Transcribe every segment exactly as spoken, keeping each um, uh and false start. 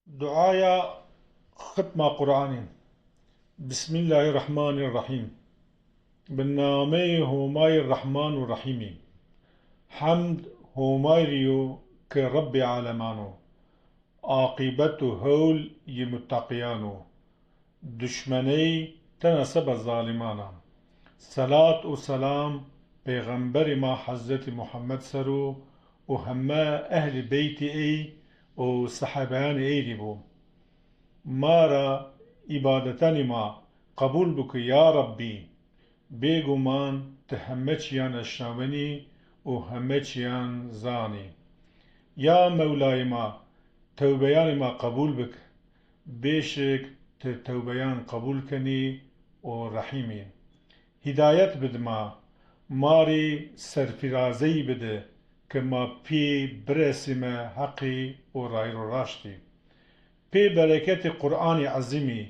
Duaya xitma Qur'anî. Bismillahirrahmanirrahîm. Bi nameyê Homayî Rehman û Rehîmî. Hemd Homayî rî yo ke Rebbê aleman o. Aqîbet û hewl yê muteqîyan o. Duşmeney tena seba zalîman a. Selat û selam Pêxemberê ma Hezretî Muhammed ser o û heme ehlî beytî ey û sehabeyanê ey rî bo. Ma ra îbadetanê ma qebûl bike ya Rebbî. Bêguman ti heme çîyan eşnawenî û heme çîyan zanî. Ya Mewlayê ma, tewbeyanê ma qebûl bik. Bêşik ti tewbeyan qebûl kenî û rehîm î. Hîdayet bid ma, ma rî serfîrazeyî bide ke ma pî biresîme heqî û rayîr û raştî. Pê bereketê Qur'anî ezîmî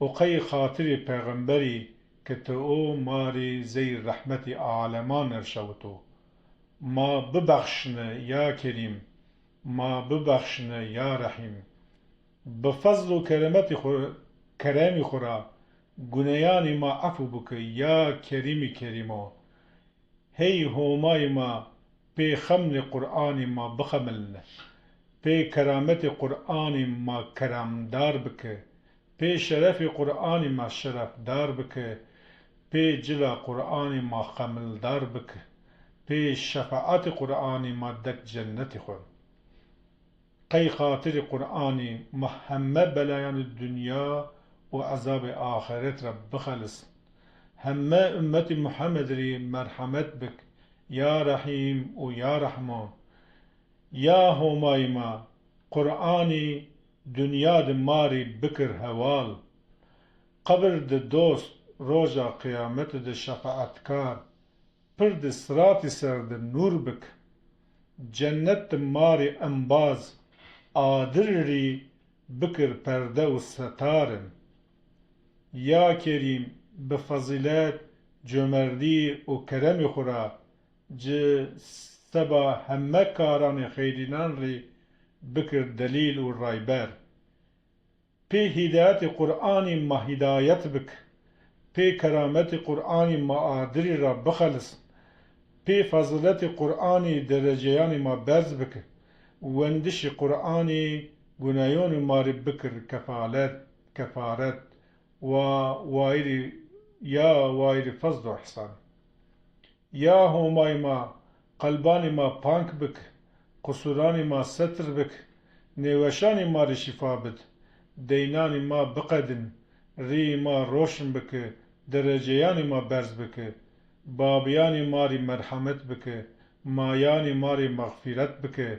û qey xatirê pêxemberî ke ti o ma rî zey rehmetî aleman erşawito. Ma bibexşine ya Kerîm, ma bibexşine ya Rehîm. Bi fezl û keremetî xwu, keremî xwu ra guneyanê ma efû bike ya Kerîmî Kerîmo. Hey Homayî ma, pê xemlê Qur'anî ma bixemilne. Pê kerametê Qur'anî ma keramdar bike. Pê şerefê Qur'anî ma şerefdar bike. Pê cila Qur'anî ma xemildar bike. Pê şefaetê Qur'anî ma dek cennetê xwu. Qey xatirê Qur'anî ma heme belayanê dinya û ezabê axeret ra bixelisn. Heme ummetê Muhammed rî merhemet bik, ya Rehîm û ya Rehman. Ya Homayî ma, Qur'anî dinya de ma rî bikir hewal. Qebir de dost, roja qiyamete de şefaetkar, pirdê siratî ser de nûr bik. Cennet de ma rî embaz, adir rî bikir perde û setarin. Ya Kerîm, bi fezîlet, comerdî û keremê xwu ra ci seba heme karanê xeyrînan rî bikir delîl û rayber. Pê hîdayetê Qur'anî ma hîdayet bik. Pê kerametê Qur'anî ma adirî ra bixelisn. Pê fezîletê Qur'anî dereceyanê ma berz bik. Wendişê Qur'anî gunayonê ma rê bikir kefalet, kefaret. Wa wayirî, ya wayirî fezl û îhsan. Ya Homayî ma, qelbanê ma pank bik, qusuranê ma setir bik, nêweşanê ma rê şîfa bid, deynanê ma biqedin, rîyê ma roşn bike, dereceyanê ma berz bike, babiyanê ma rê merhemet bike, mayanê ma rê mexfîret bike,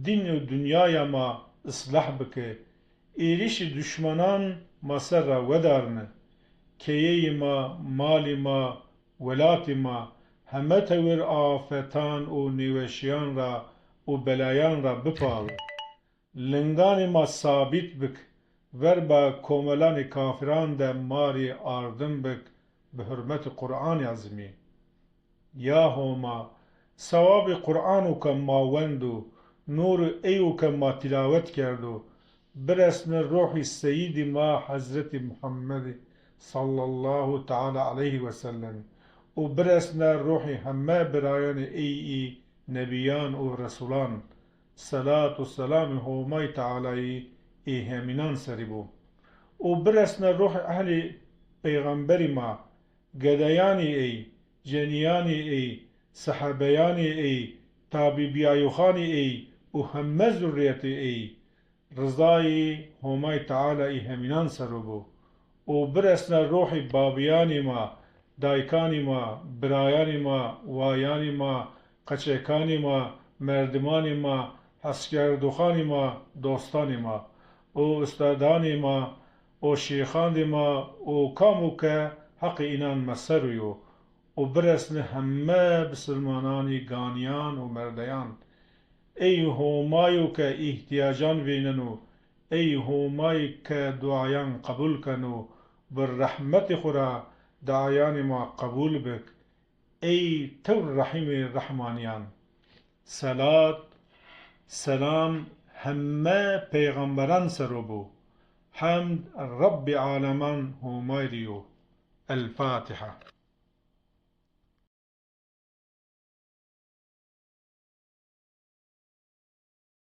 dîn û dinyaya ma islah bike, êrîşê duşmanan ma ser ra wedarne. Keyeyê ma, malê ma, welatê ma heme tewir afetan û nêweşîyan ra û belayan ra biparo. Linganê ma sabît bik, verba komelanê kafiran de ma rê ardim bik bi hurmetê Qur'anê Ezîmî. Ya Homa, sewabê Qur'ano ke ma wendo, nûrê eyo ke ma tîlawet kerdo, biresne ruhî seyîdê ma Hezretî Muhammedî sallallahu teala aleyhî we sellem û biresne ruhî heme birayanê ey î nebîyan û resûlan, selat û selamê Homay Tealayî ê hemînan serî bo. Û biresne ruhê ehlê peyxemberî ma, gedeyanê ey, cenîyanê ey, sehabeyanê ey, tabîbîyayoxanê ey û heme zurrîyetê ey. Rizayê Homay Teala ê hemînan ser o bo. Û biresne ruhê babiyanê ma, daykanê ma, birayanê ma, wayanê ma, qeçekanê ma, merdimanê ma, heskerdoxanê ma, dostanê ma û ustadanê ma û şêxandê ma û kamo ke heqê înan ma ser o yo û biresne heme bisilmananê ganîyan û merdeyan. Ey Homayo ke îhtîyacan vêneno, ey Homayê ke duayan qebul keno, bi rehmetê xwu ra duayanê ma qebul bik. Ey tewr rehîmê rehmanîyan. Selat, selam heme peyxamberan sero bo. Hemd Rebbî aleman Homay rî yo. El Fatiha.